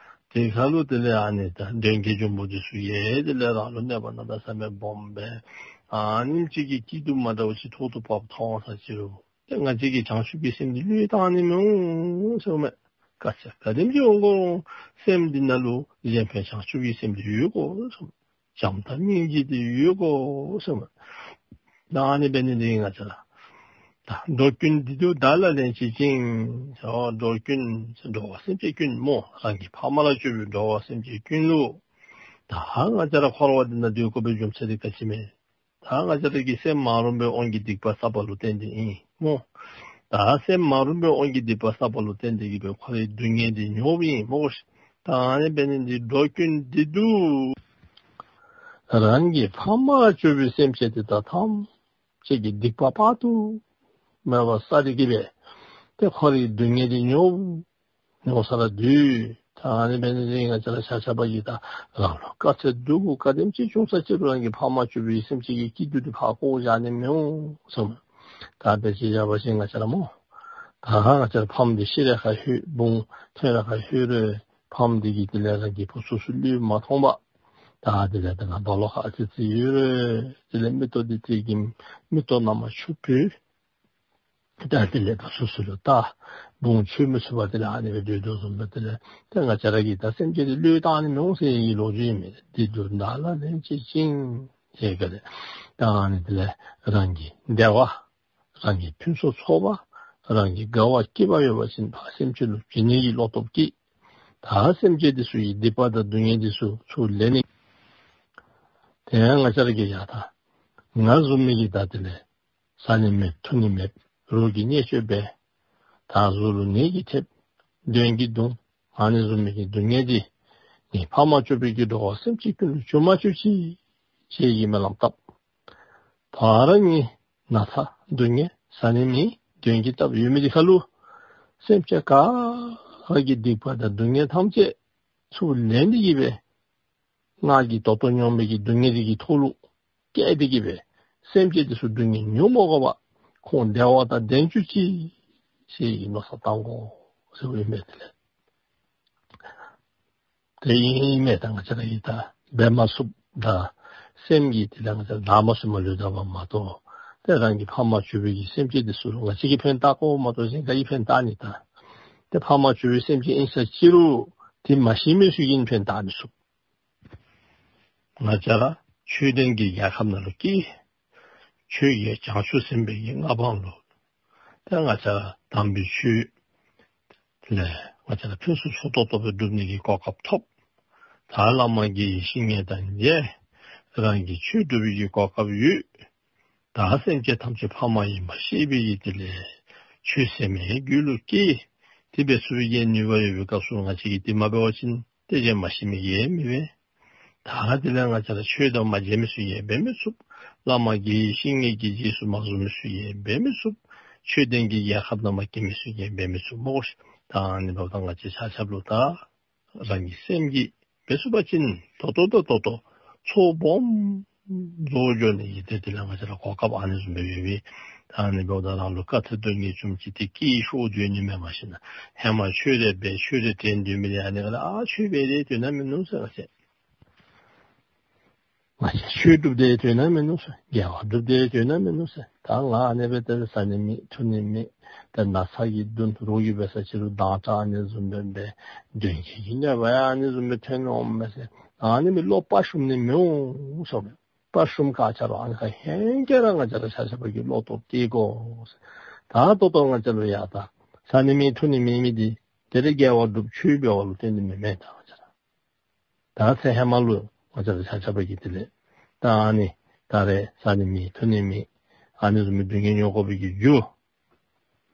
དེ་ཁ་ལུ་དེ་ལས་ཨ་ནི་ད་གདོན་བགེགས་འབྱུང་པོ་འདི་ཚུ་གིས་དེ་ལས་རང་ལུ་གནོད་པ་གནམ་མེད་ས་མེད་སྦོམ་སྦེ་ཨ་ནེམ་ཅིག་གི་སྐྱིད་སྡུག་མ་འདྲཝ་ཅིག་ཐོག་ཏུ་བབས་ཐོན་ས་ཅི་རུང་ཏེ་ང་བཅས་ཀྱིས་བྱང་ཆུབ་ཀྱི་སེམས་འདི་བློས་བཏང་ནི་མི་འོང་ཟེར་མས། དཀའ་ཚེགས་ག་དེམ་ཅིག་འོང་དགོ་རུང་སེམས་འདི་ནང་ལུ་གཞན་ཕན་བྱང་ཆུབ་ཀྱི་སེམས་འདི་ཡོད་དགོ་ཟེར་མས། བྱམས་དང་སྙིང་རྗེ་འདི་ཡོད་དགོ་ཟེར་མས། ད་ཨ་ནི་འབད་ནི་འདི་གིས་ང་བཅས་ར་ད་འགྲོ་ཀུན་བདེ་སྡུག་བདག་ལ་ལེན་བྱེད་ཅིང་། འགྲོ་ཀུན་འགྲོ་བ་སེམས་ཅན་ཀུན་སྨོ། རང་གི་ཕ་མ་ལ་གྱུར་པའི་འགྲོ་བ་སེམས་ཅན་ཀུན་ལུ་ད་ང་བཅས་ར་འཁོར་བ་འདི་ནང་སྡོད་དགོ་པའི་རྒྱུ་མཚན་འདི་ག་ཅི་མས། ད་ང་བཅས་ར་གི་སེམས་མ་རུངས་པའི་དབང་གིས་སྡིག་པ་བསགས་པ་ལུ་བརྟེན་ཏེ་ཨིན་སྨོ། ད་སེམས་མ་རུངས་པའི་དབང་གིས་སྡིག་པ་བསགས་པ་ལུ་བརྟེན་ཏེ་གིས་སྦེ་འཁོར་བའི་སྡུག་བསྔལ་འདི་མྱོངམ་ཨིན་སྨོ། ད་ཨ་ནི་འབད་ནི་འདི་འགྲོ་ཀུན་བདེ་སྡུག་རང་གི་ཕ་མ་ལ་གྱུར་པའི་སེམས་ཅན་དེ་དག་ཐམས་ཅད་ཀྱིས་སྡིག་པ་དཔག་ཏུ་མེད་པ་བསགས་ཏེ་གིས་སྦེ་ཏེ་འཁོར་བའི་སྡུག་བསྔལ་འདི་མྱོང་མྱོང་ས་ར་སྡོད། ད་ཨ་ནི་འབད་ནི་འདི་ང་བཅས་ར་ཆ་ཁྱབ་ཀྱིས་ད་རང་ལུ་དཀའ་ཚེགས་སྡུག་གུ་ག་དེམ་ཅིག་བྱུང་ས་ཅི་རུང་རང་གི་ཕ་མ་གྱུར་པའི་སེམས་ཅན་གྱི་སྐྱིད་སྡུག་འདི་ཕར་བཀོ་བཞག་ནི་མི་འོང་ཟེར་མས། ད་དཔེ་ཅིག་བཞག་པ་ཅིན་ང་བཅས་ར་སྨོ། ད་ང་བཅས་ར་ཕམ་འདི་ཤི་རན་ཁར་ལྷོད་བུང་འཐོན་རན་ཁར་ལྷོད་རུང་ཕམ་འདི་གིས་དེ་ལས་རང་གི་བུ་ཚུ་ཚུ་བློས་མ་ཐོངམ་ད་དེ་ལས་ད་ང་རྡོ་ལོག་ཁར་ཨ་ཙི་ཙི་ཡོད་རུང་དེ་ལས་མིག་ཏོ་འདི་ཏེ་གིས་མིག་ཏོ་ནང་མར་ཆུ་བུད། ད་དེ་ལས་ད་སོ་སོ་ལུ་ད་བུང་ཆོས་མི་ཚུགས་པར་དེ་ལས་ཨ་ནི་སྦེ་སྡོད་དོ་བཟུམ་སྦེ་དེ་ལས་ད་ང་བཅས་ར་གིས་ད་སེམས་ཅན་འདི་བློས་བཏང་ནི་མི་འོང་ཟེར་བའི་ལོ་རྒྱུས་ཨིན་མས། བདེ་སྡུག་བདག་ལ་ལེན་བྱེད་ཅིང་ཟེར་ག་ལས་ད་ཨ་ནི་དེ་ལས་རང་གི་བདེ་བ་རང་གི་ཕུན་སུམ་ཚོགས་པ་རང་གི་དགའ་བ་སྐྱིད་པ་ཡོད་པ་ཅིན་ཕར་སེམས་ཅན་ལུ་བྱིན་ནི་གི་བློ་སྟོབས་ཀྱིས་ད་སེམས་ཅན་འདི་ཚུ་གི་སྡིག་པ་དང་སྡུག་བསྔལ་འདི་ཚུ་ཚུར་ལེན་ནི། དེ་ཡང་ང་བཅས་ར་གིས་ཡང་ད་ང་བཟུམ་མའི་གི་ད་དེ་ལས་བཟའ་ནི་མེད་འཐུང་ནི་མེད་རོགས་ཀྱིས་བརྙས་བཅོས་འབད། ད་གཟུགས་ལུ་ནད་ཀྱིས་ཐེབས། གདོན་གྱིས་གདུང་། ཨ་ནི་བཟུམ་མའི་གི་སྡུག་བསྔལ་འདི་ངེའི་ཕ་མ་གྱུར་པའི་གི་འགྲོ་བ་སེམས་ཅན་ཀུན་ལུ་འབྱུང་མ་བཅུག་ཅིག་ཟེར་གྱི་སྨོན་ལམ་བཏབ། ད་རུང་ངེའི་ན་ཚ་སྡུག་བསྔལ་བཟའ་ནི་མེད་གདོན་གྱིས་བཏབ་ཡོད་མི་འདི་ཁ་ལུ་སེམས་ཅན་ག་ར་གི་སྡིག་པ་དང་སྡུག་བསྔལ་ཐམས་ཅད་ཚུར་ལེན་ཏེ་གིས་སྦེ་ང་གིས་ད་ལྟོ་མྱོང་མི་གི་སྡུག་བསྔལ་འདི་གི་ཐོག་ལུ་བཀལ་ཏེ་གིས་སྦེ་སེམས་ཅན་འདི་ཚུ་སྡུག་བསྔལ་མྱོང་མ་དགོ་པར་ཁོང་བདེ་བ་དང་ལྡན་བཅུག་ཅིག་ཟེར་གྱི་མནོ་བསམ་བཏང་དགོ་ཟེར་བའི་མས། དེ་ལས་དེ་ཨིན་མས། ད་ང་བཅས་ར་གིས་ད་འབད་མ་ཚུགསཔ་ད་སེམས་ཀྱིས་དེ་ལས་ང་བཅས་ར་བདག་མ་ཚུགསཔ་ལུས་ད་པ་མ་གཏོགས་ཏེ་རང་གི་ཕ་མ་གྱུར་པའི་གི་སེམས་ཅན་འདི་ཚུ་ལུ་ང་བཅས་ཀྱིས་ཕན་བཏགས་དགོ་མ་གཏོགས་གཞན་ག་གིས་ཕན་བཏགས་ནི། ད་ཏེ་ཕ་མ་གྱུར་པའི་སེམས་ཅན་ཨིན་ས་ཅི་རུང་དེ་མ་ཤེས་མི་ཚུ་གིས་ཕན་བཏགས་མི་ཚུགས། ང་བཅས་ར་ཆོས་ལྡན་གྱི་རྒྱལ་ཁབ་ནང་ལུ་སྐྱེས། ཆོས་ཀྱི་བྱང་ཆུབ་སེམས་དཔའི་གི་མངའ་འབངས་ལུ་ཏེ་ང་བཅས་ར་དམ་པའི་ཆོས་དེ་ལས་ང་བཅས་ར་ཕུན་སུམ་ཚོགས་ཏོག་ཏོ་སྦེ་སྒྲུབ་ནི་གི་གོ་སྐབས་ཐོབ། ད་བླ་མ་དགེ་བའི་བཤེས་གཉེན་དང་མཇལ། རང་གིས་ཆོས་སྒྲུབ་པའི་གི་གོ་སྐབས་ཡོད། ད་སེམས་ཅན་ཐམས་ཅད་ཕ་མ་ཨིནམ་ཤེས་པའི་གི་དེ་ལས་ཆོས་ཟེར་མི་རྒྱུད་ལུ་སྐྱེས། དེ་འབད་ཚུགས་པའི་གི་ནུས་པ་ཡོད་པའི་སྐབས་སུ་ང་བཅས་ཀྱིས་དེ་མ་འབད་བ་ཅིན་ཏེ་གཞན་མ་ཤེས་མི་གི་མི་འབད། ད་དེ་ལས་ང་བཅས་ར་ཆོས་དང་མ་མཇལ་མི་ཚུ་གིས་འབད་མི་ཚུགས། བླ་མ་དགེ་བའི་བཤེས་གཉེན་གྱི་རྗེས་སུ་མ་བཟུང་མི་ཚུ་གིས་འབད་མི་ཚུགས། ཆོས་ལྡན་གྱི་རྒྱལ་ཁབ་ནང་མ་སྐྱེས་མི་ཚུ་གིས་འབད་མི་ཚུགས་སྨོ། ད་ཨ་ནི་འབདཝ་ད་ང་བཅས་ཆ་ཁྱབ་ལུ་ད་རང་གི་སེམས་ཀྱིས་འབད་ཚུགས་པ་ཅིན་ད་ལྟོ་ད་ད་ལྟོ་ཚོགས་སྦོམ་རྫོགས་འགྱོ་ནི་ཨིན། ཏེ་དེ་ལས་ང་བཅས་ར་གོ་སྐབས་ཨ་ནི་བཟུམ་སྦེ་ཡོད་པས། ད་ཨ་ནི་འབདཝ་ད་རང་ལུ་དཀའ་ཚེགས་སྡུག་བསྔལ་བྱུངམ་ཅིག་ཏེ་སྐྱིད་ཤོས་སྡོད་ནི་མེན་མ་ཤེས་ན། ཧེ་མ་ཆོས་རེ་འབད་ཆོས་རེ་དྲན་སྡོད་མི་ལས་ཨ་ནི་ག་ལས་ཨ་ཆོས་འབད་རེ་དོན་དག་མིན་ནུག་ཟེར་ང་བཅས་ ང་བཅས་ཆོས་སྒྲུབ་སྟེ་དོན་དག་མིན་ནུག་ཟེར། དགེ་བ་སྒྲུབ་སྟེ་དོན་དག་མིན་ནུག་ཟེར། ད་ང་ཨ་ནི་སྦེ་ཏེ་བཟའ་ནི་མེད་འཐུང་ནི་མེད། ད་ན་ཚ་གིས་གདོན་རོགས་ཀྱིས་འབད་ས་ཅིག་རུང་སྡང་དགྲ་ཨ་ནི་བཟུམ་སྦེ་འབད། གདོན་བགེགས་ཀྱི་གནོད་པ་ཡང་ཨ་ནི་བཟུམ་སྦེ་ཐོན་འོང་མས་ཟེར། ཨ་ནི་མི་བློ་དཔའ་ཞུམ་ནི་མི་འོང་ཟེར་མས། དཔའ་ཞུམ་ག་ཅི་ར་ཨ་ནི་ཁར་ཧེང་སྐལ་ར་ང་བཅས་ར་ཆ་ཁྱབ་ཀྱིས་བློ་སྟོབས་བསྐྱེད་དགོ་ཟེར། ད་ད་ལྟོ་ང་བཅས་ར་ཡང་ད་བཟའ་ནི་མེད་འཐུང་ནི་མེད་མི་འདི་དེ་རེ་དགེ་བ་སྒྲུབ་ཆོས་འབད་བ་ལུ་བརྟེན་ཏེ་མེན་མས། ད་ང་བཅས་ར་ད་ཚེ་ཧེ་མ་ལུ་ང་བཅས་ར་ཆ་ཁྱབ་ཀྱིས་དེ་ལས་ད་ཨ་ནི་ད་རེས་བཟའ་ནི་མེད་འཐུང་ནི་མེད་ཨ་ནི་བཟུམ་མའི་སྡུག་བསྔལ་མྱོང་དགོ་པའི་གི་རྒྱུ།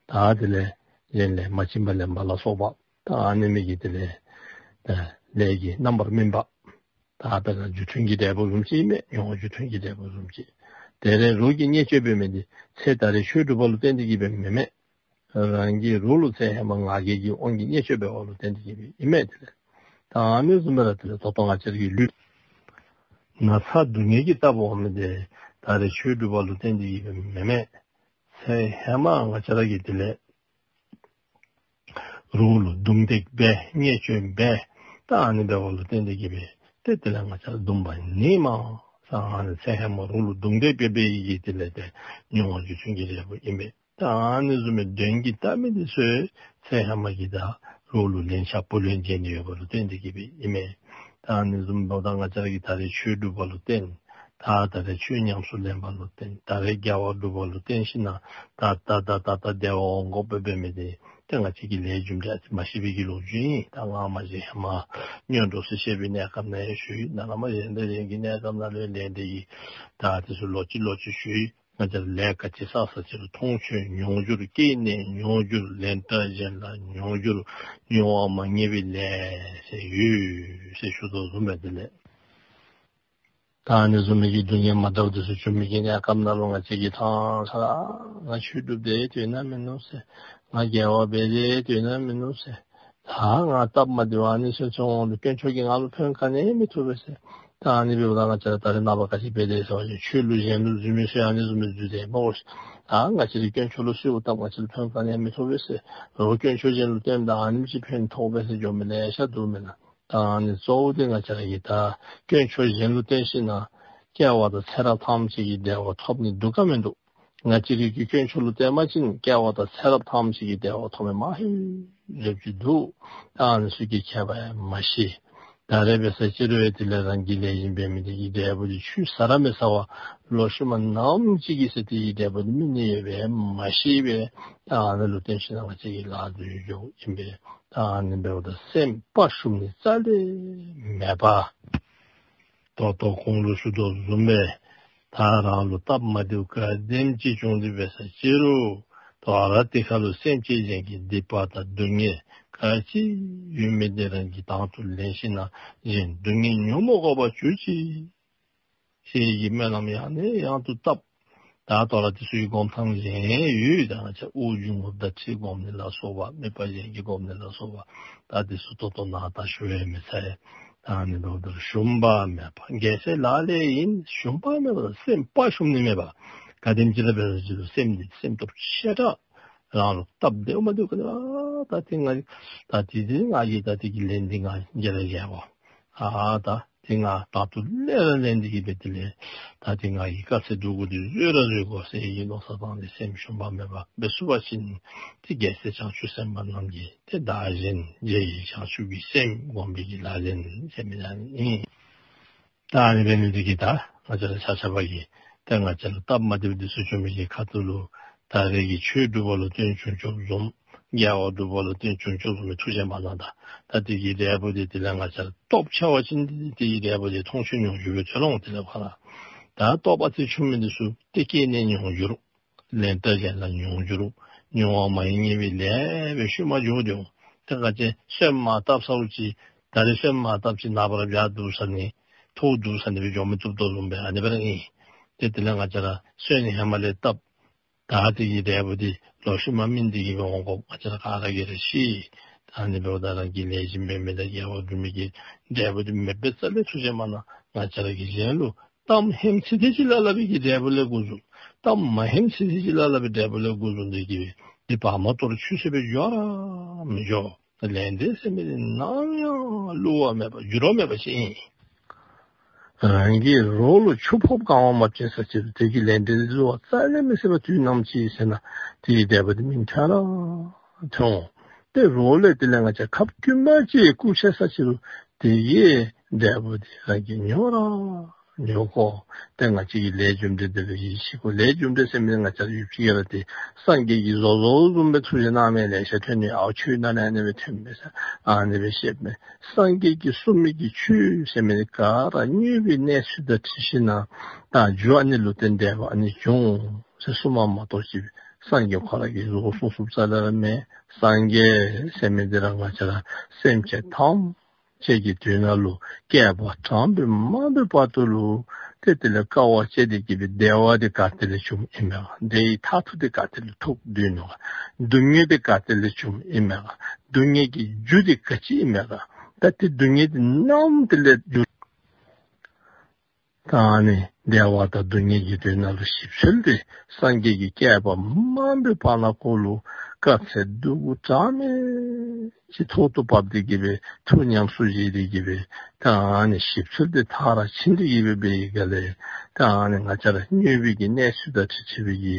ད་དེ་ལས་གཞན་ལས་མ་བྱིན་པ་ལེན་པ་ལ་སོགས་པ་ད་ཨ་ནི་མི་གི་དེ་ལས་ད་ལས་ཀྱི་རྣམ་པར་སྨིན་པ། ད་དཔེར་ན་རྒྱུ་མཐུན་གྱི་འབྲས་བུ་བཟུམ་ཅིག་ཨིན་མས། མྱོང་བ་རྒྱུ་མཐུན་གྱི་འབྲས་བུ་བཟུམ་ཅིག། དེ་རེ་རོགས་ཀྱིས་བརྙས་བཅོས་འབད་མི་འདི་ཚེ་ད་རེས་ཆོས་སྒྲུབ་པ་ལུ་བརྟེན་ཏེ་གིས་འབད་མེན་མས། རང་གི་རོགས་ལུ་ཚེ་ཧེ་མ་ང་རྒྱལ་གྱི་དབང་གིས་བརྙས་བཅོས་འབད་བ་ལུ་བརྟེན་ཏེ་གིས་འབད་ཨིན་མས། དེ་ལས་ད་ཨ་ནི་བཟུམ་སྦེ་ར་དེ་ལས་ད་ལྟོ་ང་བཅས་ར་གི་ལུས་ན་ཚ་སྡུག་བསྔལ་གྱིས་བཏབ་འོང་མི་འདི་ད་རེས་ཆོས་སྒྲུབ་པ་ལུ་བརྟེན་ཏེ་གིས་འབད་མེན་མས། ཚེ་ཧེ་མ་ང་བཅས་ར་གིས་དེ་ལས་རོགས་ལུ་རྡུང་རྡེག་འབད་བརྙས་བཅོས་འབད་ད་ཨ་ནི་འབད་བ་ལུ་བརྟེན་ཏེ་གིས་འབད་ཏེ་དེ་ལས་ང་བཅས་ར་བརྡུངམ་ཨིན་མས་ཟེར། ཨ་ནི་ཚེ་ཧེ་མ་རོགས་ལུ་རྡུང་རྡེག་འབད་འབད་ཡི་གི་དེ་ལས་ཏེ་མྱོང་བ་རྒྱུ་མཐུན་གྱི་འབྲས་བུ་ཨིན་མས། ད་ཨ་ནི་བཟུམ་མའི་གདོན་གྱིས་བཏབ་མི་འདི་ཚུ་ཚེ་ཧེ་མ་གི་ད་རོགས་ལུ་ལན་ཆགས་བུ་ལོན་འཇལ་ནི་ཡོད་པ་ལུ་བརྟེན་ཏེ་གིས་འབད་ཨིན་མས། ད་ཨ་ནི་བཟུམ་འབདཝ་ད་ང་བཅས་ར་གིས་ད་རེས་ཆོས་སྒྲུབ་པ་ལུ་བརྟེན། ད་ད་རེས་ཆོས་ཉམས་སུ་ལེན་པ་ལུ་བརྟེན། ད་རེས་དགེ་བ་སྒྲུབ་པ་ལུ་བརྟེན་ཞིན་ན་ད་ད་ད་ད་ད་བདེ་བ་འོང་དགོ་པས་འབད་མི་འདི་ཏེ་ང་བཅས་ཀྱི་ལས་རྒྱུ་འབྲས་མ་ཤེས་པའི་གི་ལོ་རྒྱུས་ཨིན། ད་ང་མ་གཞི་ཧེ་མ་སྔོན་འགྲོ་སྲིད་ཞིའི་གནས་སྐབས་ནང་ཡང་ཞུ་ཡི། ནཱ་ལས་མར་གཞན་དང་གཞན་གྱི་གནས་སྐབས་ནང་ལུ་ལས་འདི་གིས་ད་དེ་ཚུ་ལོག་ཅི་ལོག་ཅི་ཞུ་ཡི། ང་བཅས་ལས་ག་ཅི་བསགས་བསགས་ཅི་རུང་མཐོང་ཆོས་མྱོང་འགྱུར་སྐྱེ་གནས་མྱོང་འགྱུར་ལན་གྲངས་གཞན་ལ་མྱོང་འགྱུར་མྱོང་བ་མ་ངེས་པའི་ལས་ཟེར་ཡོད་ཟེར་ཞུ་དོ་བཟུམ་སྦེ་དེ་ལས་ད་ཨ་ནི་བཟུམ་མའི་གི་སྡུག་བསྔལ་མ་འདྲཝ་དེ་ཚུ་བྱུང་མི་གི་གནས་སྐབས་ནང་ལུ་ང་བཅས་ཀྱིས་ཐང་ས་ར་ང་ཆོས་སྒྲུབ་སྟེ་དོན་དག་མིན་ནུག་ཟེར། ང་དགེ་བ་འབད་དེ་དོན་དག་མིན་ནུག་ཟེར། ད་ང་སྟབས་མ་བདེཝ་ཨ་ནི་ཚུ་བྱུང་འོང་དུས་དཀོན་མཆོག་གིས་ང་ལུ་ཕན་ག་ནི་ཡང་མི་ཐོགས་པས་ཟེར། ད་ཨ་ནི་འབདཝ་ད་ང་བཅས་ར་ད་རེས་ནངས་པ་ག་ཅི་འབད་དེས་ཟེར་བ་ཅིན་ཆོས་ལུགས་གཞན་ལུ་འཛུལ་མི་ཚུ་ཨ་ནི་བཟུམ་སྦེ་འཛུལ་ཏེ་སྨོ། ད་ང་བཅས་ར་དཀོན་མཆོག་ལུ་གསོལཝ་བཏབ་ང་བཅས་ལུ་ཕན་ག་ནི་ཡང་མི་ཐོགས་པས་ཟེར། རོགས་དཀོན་མཆོག་གཞན་ལུ་བསྟེན་ད་ཨ་ནེམ་ཅིག་ཕན་ཐོགས་པས་ཟེར་འགྱོ་མི་ལེ་ཤ་འདུག་མེན་ན། ད་ཨ་ནི་གཙོ་བོ་འདི་ང་བཅས་ར་གིས་ད་དཀོན་མཆོག་གཞན་ལུ་བསྟེན་ཞིན་ན་སྐྱེ་བ་དང་ཚེ་རབས་ཐམས་ཅད་ཀྱི་བདེ་བ་ཐོབ་ནི་འདུག་ག་མིན་འདུག། ང་བཅས་ར་གིས་དཀོན་མཆོག་ལུ་བསྟེན་པ་ཅིན་སྐྱེ་བ་དང་ཚེ་རབས་ཐམས་ཅད་ཀྱི་བདེ་བ་ཐོབ་མི་མ་ཧེ་རབ་ཅིག་འདུག། ད་ཨ་ནི་ཚུ་གི་ཁྱད་པར་ཡང་མ་ཤེས། ད་རེས་འབད་ས་ཅིག་རུང་དེ་ལས་རང་གིས་ལེགས་ཤོམ་འབད་མི་འདི་གི་འབྲས་བུ་འདི་ཆུད་ཟ་ར་མི་ཟ་བར་ལོག་ཤུལ་མ་ནམ་ཅིག་གི་ཚེ་དེ་གི་འབྲས་བུ་འདི་སྨིན་ནི་ཡོདཔ་ཡང་མ་ཤེས་པས། ད་ཨ་ནི་ལུ་བརྟེན་ཞིན་ན་ང་བཅས་ཀྱིས་ལཱ་འདི་འགྱོཝ་ཨིན་པས། ད་ཨ་ནི་འབདཝ་ད་སེམས་དཔའ་ཞུམ་ནི་རྩ་ལས་མེད་པ། ད་ལྟོ་གོང་ལུ་ཞུ་དོ་བཟུམ་སྦེ་ད་རང་ལུ་སྟབས་མ་བདེཝ་ག་དེམ་ཅིག་བྱུང་སྟེ་འབད་ས་ཅིག་རུང་ད་རུང་དེ་ཁར་ལུ་སེམས་ཅན་གཞན་གྱི་སྡིག་པ་དང་སྡུག་བསྔལ་ག་ཅི་ཡོད་མི་འདི་རང་གིས་དང་དུ་ལེན་ཞིན་ན་གཞན་སྡུག་བསྔལ་མྱོང་མ་དགོ་པར་གྱུར་ཅིག་ཟེར་གྱི་སྨོན་ལམ་ཡང་ནས་ཡང་དུ་བཏབ། ད་ད་རུང་དེ་ཚུ་གི་སྒོམ་ཐངས་གཞན་ཡོད། ད་ང་བཅས་དབུགས་འབྱུང་རྔུབ་དང་ཁྲིད་སྒོམ་ནི་ལ་སོགས་པ་དམིགས་པ་གཞན་གྱི་སྒོམ་ནི་ལ་སོགས་པ་ད་དེ་ཚུ་ད་ལྟོ་ནཱ་ད་ཞུ་ཡང་མི་ཚར། ད་ཨ་ནི་འབདཝ་ད་ཞུམ་པ་མེད་པ་རྒྱལ་སྲས་ལག་ལེན་ཡིན། ཞུམ་པ་མེད་པ་དང་སེམས་དཔའ་ཞུམ་ནི་མེད་པ། ག་དེམ་ཅིག་ར་འབད་ས་ཅིག་རུང་སེམས་འདི་སེམས་སྟོབས་ཆེ་དྲགས། རང་ལུ་སྟབས་བདེཝ་མ་བདེཝ་ག་ནི་ར་ད་དེ་ང་ད་དེ་དེ་ང་གིས་ད་དེ་གི་ལན་འདི་ང་རྒྱལ་ར་རྒྱལ་དགོ། ཨ་ད་དེ་ང་དང་དུ་ལེན་ར་ལེན་ཏེ་གིས་འབད་དེ་ལས་ད་དེ་ང་གིས་དཀའ་ཚེགས་སྡུག་གུ་འདི་བཟོད་ར་བཟོད་དགོ་ཟེར་གྱི་མནོ་བསམ་བཏང་སྟེ་སེམས་ཞུམ་པ་མེད་པ་འབད་ཚུགས་པ་ཅིན་ཏེ་རྒྱལ་སྲས་བྱང་ཆུབ་སེམས་དཔའ་རྣམས་ཀྱི་ཏེ་བདག་གཞན་བརྗེ་བའི་བྱང་ཆུབ་ཀྱི་སེམས་སྒོམ་པའི་གི་ལག་ལེན་ཟེར་མི་ཨ་ནི་ཨིན། ད་ཨ་ནི་འབད་ནི་འདི་གིས་ད་ང་བཅས་ར་ཆ་ཁྱབ་ཀྱིས་ད་ང་བཅས་ལུ་སྟབས་མ་བདེཝ་འདི་ཚུ་བྱུང་མི་གི་ཁ་ཐུག་ལུ་ད་རེས་ཀྱི་ཆོས་སྒྲུབ་པ་ལུ་བརྟེན་བྱུང་བྱུངམ་བཟུམ་དགེ་བ་སྒྲུབ་པ་ལུ་བརྟེན་བྱུང་བྱུངམ་བཟུམ་མའི་ཐུགས་བཞེད་མ་གནང་། ད་ད་དེ་གི་འབྲས་བུ་འདི་དེ་ལས་ང་བཅས་ར་སྟོབས་ཆེ་བ་ཅིན་དེ་དེ་གི་འབྲས་བུ་འདི་མཐོང་ཆོས་མྱོང་འགྱུར་སྦེ་ཐོན་འོང་། དེ་ལས་ཕར་ད་སྟོབས་ཨ་ཙི་ཆུང་མི་འདི་ཚུ་ཏེ་སྐྱེ་གནས་མྱོང་འགྱུར་ལན་གྲངས་གཞན་ལ་མྱོང་འགྱུར་མྱོང་བ་མ་ངེས་པའི་ལས་སྦེ་ཤུལ་མ་འགྱོ་འོང་། ཏེ་ག་ཅི་སོན་མ་བཏབ་ས་ཅིག་ད་རེས་སོན་མ་བཏབ་ཅིག་ནངས་པ་ར་བྱཱར་བསྡུ་ས་ནི་ཐོག་བསྡུ་ས་ནི་སྦེ་འགྱོ་མི་བཏུབ་དོ་བཟུམ་སྦེ་ཨ་ནི་སྦེ་ར་ཨིན། ཏེ་དེ་ལས་ང་བཅས་ར་སོན་ནི་ཧེ་མ་ལས་བཏབ། ད་དེ་གི་འབྲས་བུ་འདི་ལོག་ཤུལ་མ་སྨིན་ཏེ་གིས་སྦེ་འོང་དགོཔ་ང་བཅས་ར་ག་ར་གིས་ར་ཤེས། ད་ཨ་ནི་འབདཝ་ད་རང་གིས་ལེགས་ཤོམ་འབད་མི་དང་དགེ་བ་སྒྲུབ་མི་གི་འབྲས་བུ་འདི་མེདཔ་སྦེ་རྩ་ལས་ཐུགས་བཞེད་མ་གནང་། ང་བཅས་ར་གིས་གཞན་ལུ་གཏམ་ཧེམ་ཚིག་དེ་ཅིག་སླབ་སླབ་པའི་གི་འབྲས་བུ་ལས་འགོ་བཟུང་། གཏམ་མ་ཧེམ་ཚིག་དེ་ཅིག་སླབ་སླབ་པའི་འབྲས་བུ་ལས་འགོ་བཟུང་སྟེ་གིས་སྦེ་འདི་བར་མ་དོར་ཆུད་ཟོས་སྦེ་འགྱོ་ར་མི་འགྱོ། ལས་འབྲས་ཟེར་མི་འདི་ནམ་ཡང་བསླུ་བ་མེད་པ་འགྱུར་བ་མེད་པ་ཅིག་ཨིན། རང་གི་རོགས་ལུ་ཆུ་ཕོརཔ་གང་བ་མ་བྱིན་ས་ཅིག་རུང་དེ་གི་ལས་འབྲས་བསླུ་བ་རྩ་ལས་མི་སྲིད་པ་དུས་ནམ་ཅིག་ཟེར་ན་དེ་གི་འབྲས་བུ་དེ་མིག་ཏོ་ལུ་ཐོན་འོང་། ཏེ་རོགས་ལས་དེ་ལས་ང་བཅས་ཁབ་སྐུད་མ་ཅིག་བཀུག་ཆ་ས་ཅིག་རུང་དེ་གི་འབྲས་བུ་དེ་རང་གིས་མྱོང་ར་མྱོང་དགོ། ཏེ་ང་བཅས་ཀྱི་ལས་རྒྱུ་འབྲས་དེ་ལུ་ཡིད་ཆེས་དགོ། ལས་རྒྱུ་འབྲས་ཟེར་མི་ང་བཅས་ཡུལ་ཕྱོགས་ཀྱི་ར་དེ་སངས་རྒྱས་ཀྱིས་བཟོ་བཟོཝ་བཟུམ་སྦེ་ཐུགས་རྗེ་གནང་མི་ལེ་ཤ་ཐོན་ནི། ཨའོ་ཆོས་ནང་ལས་ཨ་ནི་སྦེ་ཐོན་མས་ཟེར་ཨ་ནི་སྦེ་བཤདཔ་མས། སངས་རྒྱས་ཀྱིས་གསུངས་མི་གི་ཆོས་ཟེར་མི་དེ་ག་ར་དངོས་པོའི་གནས་ཚུལ་དང་འཁྲིལ་ཞིན་ན་ད་རྒྱུ་ཨ་ནི་ལུ་བརྟེན་འབྲས་བུ་ཨ་ནི་འབྱུང་ཟེར་གསུངམ་མ་གཏོགས་ཅིག་སངས་རྒྱས་ཁོ་ར་གིས་བཟོ་བཟོཝ་གསུངས་གསུངསམ་རྩ་ལས་ར་མེད། སངས་རྒྱས་ཟེར་མི་དེ་ར་ང་བཅས་ར་སེམས་ཅན་ཐམས་ཅད་ཀྱི་དོན་ནང་ལུ་བསྐལ་པ་གྲངས་མེད་མང་པོའི་བར་དུ་ལུ་ཏེ་དེ་ལས་དཀའ་བ་སྤྱད་དེ་གི་སྦེ་བདེ་བ་དེ་ག་ཏེ་ལས་བྱུངམ་ཨིན་མས་ག། བདེ་བའི་མཐར་ཐུག་དེ་ག་ཏེ་ལས་ཐུག་སྡོད་ནུག་ག། སྡུག་བསྔལ་དེ་ག་ཏེ་ལས་བྱུངམ་ཨིན་མས་ག། སྡུག་བསྔལ་གྱི་རྒྱུ་དེ་ག་ཅི་ཨིན་མས་ག། ད་དེ་སྡུག་བསྔལ་དེ་ནམ་དེ་ལས་བྱུང་ད་ཨ་ནི་བདེ་བ་དང་སྡུག་བསྔལ་གྱི་དོན་ནང་ལུ་ཞིབ་འཚོལ་ཏེ་སངས་རྒྱས་ཀྱིས་བསྐལ་པ་མང་པོའི་བར་ན་ཁོ་ལུ་དཀའ་ཚེགས་སྡུག་གུ་གྲངས་མེད་ཅིག་ཐོག་ཏུ་བབས་ཏེ་གི་སྦེ་ཐུགས་ཉམས་སུ་བཞེས་ཏེ་གི་སྦེ་ད་ཨ་ནི་ཞིབ་འཚོལ་ཏེ་མཐར་ཕྱིན་ཏེ་གི་སྦེ་འབད་བའི་སྒང་ལས་ད་ཨ་ནི་ང་བཅས་ར་དངོས་པོའི་གི་གནས་ཚུལ་དང་འཁྲིལ་འཁྲིལ་བའི་གི་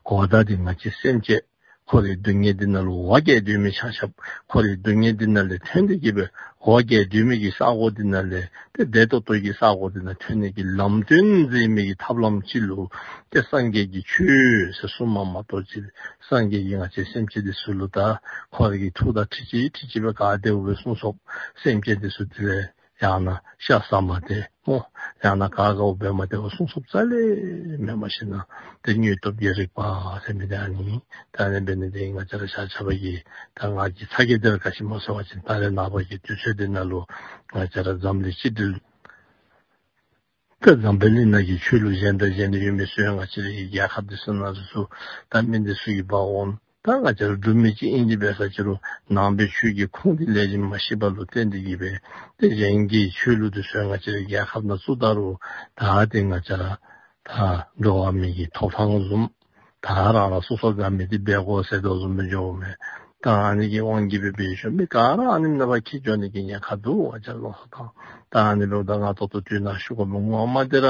གོ་བརྡ་དེ་ང་བཅས་སེམས་ཅན་འཁོར་བའི་སྡུག་བསྔལ་འདི་ནང་ལུ་འོ་བརྒྱལ་སྡོད་མི་ཆ་ཁྱབ་འཁོར་བའི་སྡུག་བསྔལ་འདི་ནང་ལས་ཐོན་ཏེ་གི་སྦེ་འོ་བརྒྱལ་སྡོད་མི་གི་ས་གོ་འདི་ནང་ལས་ཏེ་བདེ་ཏོག་ཏོ་གི་ས་གོ་འདི་ནང་ཐོན་ནི་གི་ལམ་སྟོན་མཛད་མི་གི་ཐབས་ལམ་ཅིག་ལུ་ཏེ་སངས་རྒྱས་ཀྱི་ཆོས་ཟེར་གསུངམ་མ་གཏོགས་ཅིག་སངས་རྒྱས་ཀྱིས་ང་བཅས་སེམས་ཅན་འདི་ཚུ་ལུ་ད་ཁོ་རའི་གི་ཐུགས་དང་འཁྲིལ་ཅིག་འཁྲིལ་ཅིག་སྦེ་ག་དེ་སྦེ་གསུངས་སོ། སེམས་ཅན་འདི་ཚུ་དེ་ལས་ཡང་ན་ཤ་ཟ་མ་སྟེར་སྨོ། ཡང་ན་ག་ག་འབད་མ་སྟེར་བར་གསུངས་གསུངསམ་རྩ་ལས་མེད་མ་ཤེས་ན། ཏེ་དངོས་སྟོབས་ཀྱི་རིག་པ་ཟེར་མི་དེ་ཨ་ནི། ད་ཨ་ནི་འབད་ནི་དེ་ང་བཅས་ར་ཆ་ཁྱབ་ཀྱིས་ད་ང་གིས་ཚ་གྱང་དེ་ར་ག་ཅི་སྨོ་ཟེར་བ་ཅིན་ད་རེས་ནངས་པ་གི་དུས་ཚོད་འདི་ནང་ལུ་ང་བཅས་ར་འཛམ་གླིང་སྤྱི་འདི་ད་འཛམ་བུ་གླིང་ནང་གི་ཆོས་ལུགས་གཞན་དང་གཞན་ཡོད་མི་ཚུ་ཡང་ང་བཅས་རའི་རྒྱལ་ཁབ་འདི་ཚུ་ནང་ཚུ་ད་མི་འདི་ཚུ་གིས་འབག་འོང་། ད་ང་བཅས་ར་འབྲུག་མི་ཅིག་ཨིན་ཏེ་འབད་ས་ཅིག་རུང་ནང་པའི་ཆོས་ཀྱི་ཁུངས་འདི་ལེགས་ཤོམ་མ་ཤེས་པ་ལུ་བརྟེན་ཏེ་གི་སྦེ་ཏེ་གཞན་གྱི་ཆོས་ལུགས་འདི་ཚུ་ཡང་ང་བཅས་རའི་རྒྱལ་ཁབ་ནང་བཙུགས་ད་རུང་ད་ཏེ་ང་བཅས་ར་ད་འགྲོ་བ་མི་གི་ཐོབ་ཐང་བཟུམ་ད་རང་རང་སོ་སོ་དགའ་མི་འདི་འབད་དགོ་ཟེར་དོ་བཟུམ་སྦེ་འགྱོཝ་མས། ད་ཨ་ནི་གི་དབང་གིས་སྦེ་འབད་ཞིནམ་མི་ག་ར་ཨ་ནི་ནང་འབག་འཁྱིད་འགྱོ་ནི་གི་ཉེན་ཁ་འདུག་ང་བཅས་མནོ་བསམ་བཏང་། ད་ཨ་ནི་འབདཝ་ད་ང་ད་ལྟོ་དུས་ནང་ཞུ་དགོ་མི་ངོ་མ་འདི་ར་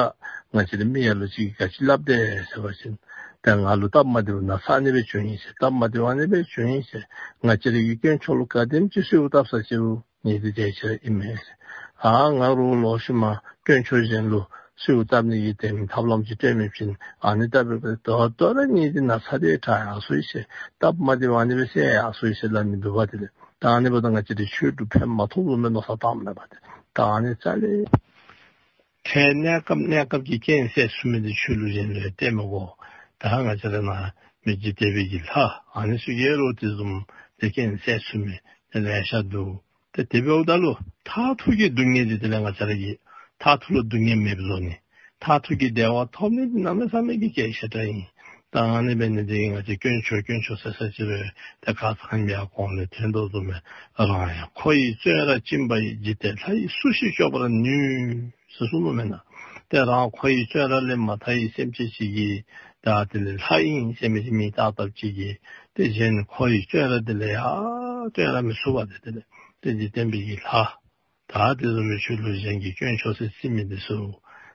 ང་བཅས་ར་མི་ཡ་ལུ་ཅིག་གིས་ག་ཅི་སླབ་དེས་ཟེར་བ་ཅིན་ད་ང་ལུ་སྟབས་མ་བདེཝ་ན་ཚ་ཨ་ནི་སྦེ་བྱུང་ཡི་ཟེར། སྟབས་མ་བདེཝ་ཨ་ནི་སྦེ་བྱུང་ཡི་ཟེར། ང་བཅས་རའི་གི་དཀོན་མཆོག་ལུ་ག་དེམ་ཅིག་གསོལཝ་བཏབ་ས་ཅིག་རུང་ངེའི་འདི་དེ་ཅིག་ར་ཨིན་མས་ཟེར། ཨ་ང་རུང་ལོག་ཤུལ་མ་དཀོན་མཆོག་གཞན་ལུ་གསོལཝ་བཏབ་ནི་གི་དེམ་ཐབས་ལམ་ཅིག་སྟོན་མི་བྱིན། ཨ་ནི་ལྟ་བུ་སྦེ་ད་ལྟོ་ར་ངེའི་འདི་ན་ཚ་དེ་དྲག་ཡར་སོ་ཡི་ཟེར། སྟབས་མ་བདེཝ་ཨ་ནི་སྦེ་སེལ་ཡར་སོ་ཡི་ཟེར་སླབ་མི་འདུག་པ། དེ་ལས་ད་ཨ་ནི་འབདཝ་ད་ང་བཅས་རའི་ཆོས་ལུ་ཕན་མ་ཐོགས་བཟུམ་སྦེ་མནོ་བསམ་བཏངམ་མས་པ། ཏེ་ད་ཨ་ནི་རྩ་ལས་ཁྱོད་གནས་སྐབས་གནས་སྐབས་ཀྱི་རྐྱེན་སེལ་ཚུགས་མི་འདི་ཆོས་ལུགས་གཞན་ལུ་ཡང་བརྟེན་མི་དགོ། ད་ང་བཅས་ར་ནང་མི་འཇིག་རྟེན་པའི་གི་ལྷ་ཨ་ནི་ཚུ་གིས་རོགས་དེ་བཟུམ་ཏེ་རྐྱེན་སེལ་ཚུགས་མི་ཏེ་ལེ་ཤ་འདུག། ཏེ་དེ་འབདཝ་ད་ལུ་མཐར་ཐུག་གི་སྡུག་བསྔལ་འདི་དེ་ལས་ང་བཅས་ར་གིས་མཐར་ཐུག་ལུ་སྡུག་བསྔལ་མེདཔ་བཟོ་ནི་མཐར་ཐུག་གི་བདེ་བ་ཐོབ་ནི་འདི་གནམ་མེད་ས་མེད་ཀྱི་གལ་ཆེ་དྲགས་ཨིན། ད་ཨ་ནི་འབད་ནི་འདི་གིས་ང་བཅས་དཀོན་མཆོག་དཀོན་མཆོག་ཟེར་ས་ཅིག་རུང་ཏེ་ཁ་ཙ་ཁ་ཉིནམ་གོང་ལས་ཐོན་དོ་བཟུམ་སྦེ་རང་ཡང་འཁོར་བའི་བཙོན་རར་བཅིངས་པ་ཡི། འཇིག་རྟེན་ལྷ་ཡིས་སུ་ཞིག་སྐྱོབ་པར་ནུས། ཟེར་གསུངས་ནུག་མེན་ན། ཏེ་རང་འཁོར་བའི་བཙོན་ར་ལས་མ་ཐར་བའི་སེམས་ཅན་ཅིག་གིས་ད་དེ་ལས་ལྷ་ཨིན་ཟེར་མི་ཅིག་མིང་བཏགས་བཏགསཔ་ཅིག་གིས་ཏེ་གཞན་འཁོར་བའི་བཙོན་ར་དེ་ལས་ཡར་བཏོན་ར་མི་ཚུགས་པ། ཏེ་དེ་ལས་ཏེ་འཇིག་རྟེན་པའི་གི་ལྷ་ད་དེ་བཟུམ་མའི་ཆོས་ལུགས་གཞན་གྱི་དཀོན་མཆོག་ཟེར་བརྩི་མི་འདི་ཚུ་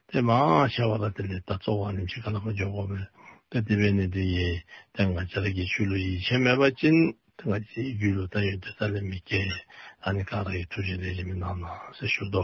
ཏེ་མང་ཆེ་བ་ར་དེ་ལས་ད་གཙོ་བོ་ཨ་ནེམ་ཅིག་ཁར་ལུ་འགྱོ་དགོ་པས། ཏེ་དེ་འབད་ནི་འདི་གིས་ཏེ་ང་བཅས་ར་གིས་ཆོས་ལུགས་ཡིད་ཆེས་མེད་པ་ཅིན་ཏེ་ང་བཅས་རྒྱུད་ལུ་ད་ཡོན་ཏན་རྩ་ལས་མི་སྐྱེ། ཨ་ནི་ག་ར་གིས་ཐུགས་རྗེ་ལེགས་ཤོམ་གནང་གནང་ཟེར་ཞུ་དོ།